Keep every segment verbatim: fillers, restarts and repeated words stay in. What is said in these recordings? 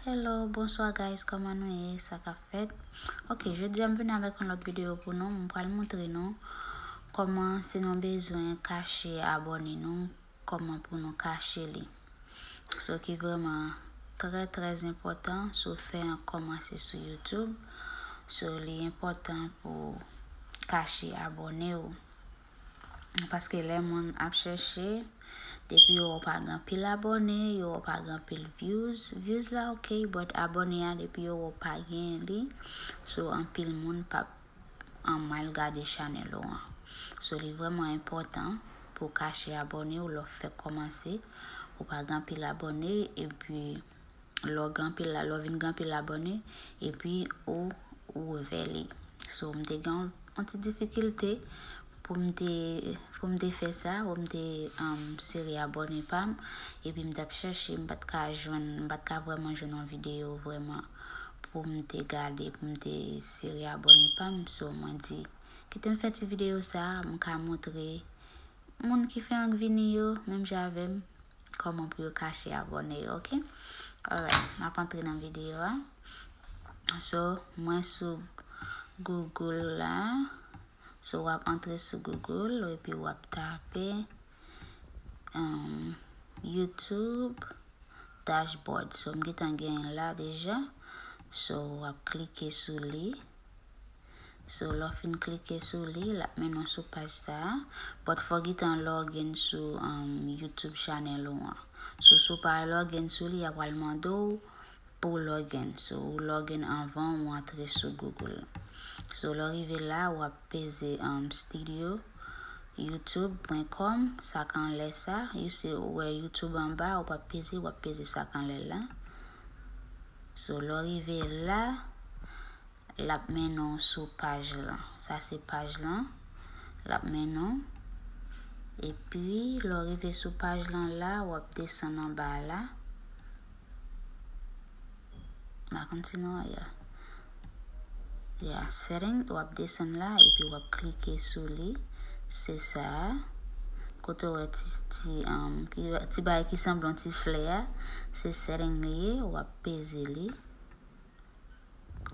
Hello, bonswa guys, kòman nou ye? Sa k ap fèt? Ok, jodi a m vin avèk yon lòt videyo pou nou. M pral montre nou kòman, si nou bezwen kache abòne nou, kòman pou nou kache li. So ki vrèman trè, trè enpòtan si w fè yon kòmanse sou YouTube. So li enpòtan pou kache abòne w. Paske lè moun ap chèche, depi yo wè w pa gen anpil abòne, yo wè w pa gen anpil views, views la ok, but abòne a, depi yo wè w pa gen li, so anpil moun p ap an mal gade chanèl ou an. So li vrèman enpòtan pou w kache abòne w lè w fèk kòmanse, ou pa gen anpil abòne, epi lè w gen anpil, lè w vin gen anpil abòne, epi ou, ou ouvè li. So m te gen yon, yon ti difikilte pou m te, pou m te fè sa, pou m te um, sere abòne pa m, epi m t ap chèche, m pa t ka jwenn, m pa t ka vrèman jwenn yon videyo vrèman pou m te gade, pou m te sere abòne pa m. So mwen di, kite m fè ti videyo sa, m ka montre moun ki fè ank vini yo, menm jan avè m, kòman pou yo kache abòne yo, ok? Alright, m ap antre nan videyo a. So, mwen sou Google la. So, w ap antre sou Google, epi w ap tape um, YouTube dashboard. So, m gentan gen la deja. So, w ap klike sou li. So, lè w fin klike sou li, l ap mennen w sou paj sa a. But fò w gentan login sou um, YouTube channel ou an. So, si w pa login sou li, y a pral mande w pou w login. So, ou login anvan ou antre sou Google. So, lè w rive la, w ap peze um, studio youtube point com, sa k anlè sa. You see, ou wè YouTube anba, ou p ap peze, w ap peze sa k anlè la. So, lè w rive la, l ap mennen w sou paj lan. Sa se paj lan. L ap mennen w. Epi, lè w rive sou paj lan la, w ap desann anba la. M pa konn si nou wè, yeah. Yeah, setting, w ap desann la, epi w ap klike sou li. Se sa a. Kote w wè ti, ti, um, ki, ti bagay ki sanble yon ti flè a. Se setting li ye, w ap peze li.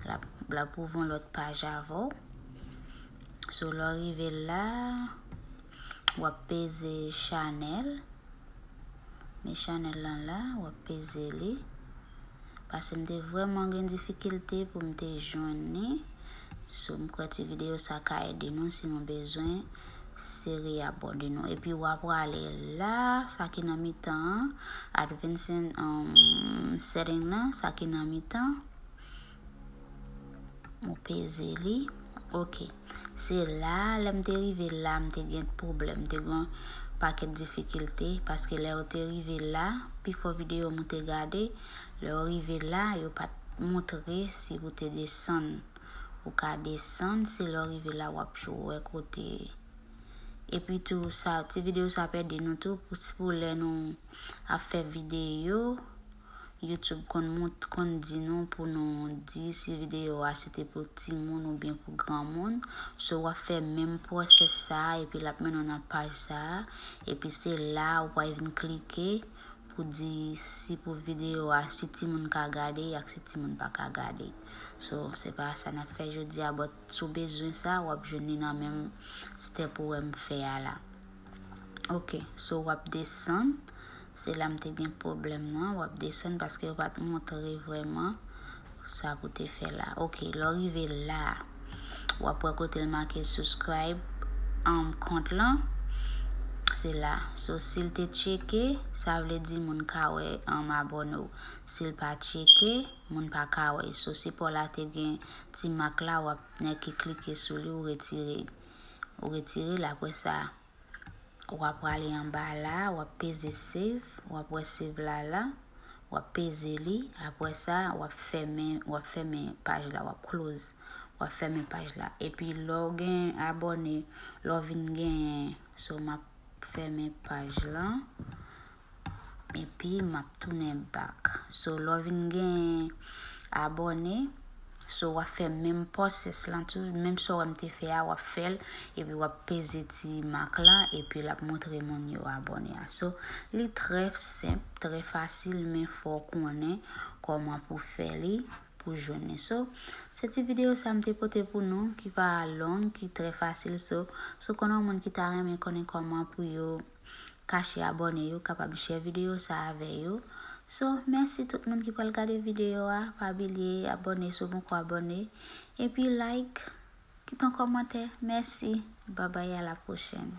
L ap, l ap ouvri yon lòt paj avè w. So, lè w rive la, w ap peze chanèl. Men chanèl lan la, w ap peze li. Paske m te vrèman gen difikilte pou m te jwenn li. So, m kwè ti videyo sa ka ede nou si nou bezwen sere abòne nou. Epi w ap prale la, sa ki nan mitan an, advanced um, setting nan, sa ki nan mitan. Ou peze li. Ok. Se la, lè m te rive la, m te gen pwoblèm, m te gen yon pakèt difikilte, paske lè yo te rive la, pifò videyo m ou te gade, lè yo rive la, yo pa t montre si pou te desann. Ou ka desann, se lè w rive la, w ap tjou wè kote. Epi tou, sa, ti videyo sa ap ede nou tou, pou, pou lè nou ap fè videyo, YouTube konn mont, konn di nou pou nou di si videyo a se te pou timoun oubyen pou granmoun. So, w ap fè menm pwosès sa a, epi l ap mennen w nan paj sa a. Epi se la ou pral vin klike pou di si pou videyo a, si timoun ka gade ak si timoun pa ka gade. So, se pa sa n ap fè jodi a, but si w bezwen sa, w ap jwenn li nan menm step ou wè m fè a la. Ok, so w ap desann. Se la m te gen pwoblèm nan, w ap desann paske yo pa t montre vrèman sa pou te fè la. Ok, lè w rive la, w ap wè kote l make subscribe um, kont lan. Se la. So, si l te tcheke, sa vle di moun ka wè um, abòne w. Si l pa tcheke, moun pa ka wè. So, sipò la te gen ti mak la, w ap nèk ki klike sou li, ou retire. Ou retire l, apre sa, w ap prale anba la, w ap peze save, w ap wè save la la, w ap peze li, apre sa, w ap fèmen, w ap fèmen paj la, w ap close, w ap fèmen paj la. Epi lè w gen abòne, lè w vin genyen, so m ap fèmen paj lan. Epi m ap tounen back. So, lè w vin gen abòne, So, w ap fè menm pwosès lan tou, menm sa w wè m te fè a, w ap fè l, epi w ap peze ti mak lan, epi l ap montre moun yo abòne a. So, li trè senp, trè fasil, men fò w konnen kòman pou fè li, pou jwenn li. So, se ti videyo sa m te pote pou nou, ki pa long, ki trè fasil. So, si w konnen yon moun ki ta renmen konnen kòman pou yo kache abòne yo, kapab share videyo sa avè yo. So, mèsi tout moun ki pral gade videyo a. Pa bliye abòne si w poko abòne. Epi like, kite yon kòmantè. Mèsi. Babay, a la pwochèn.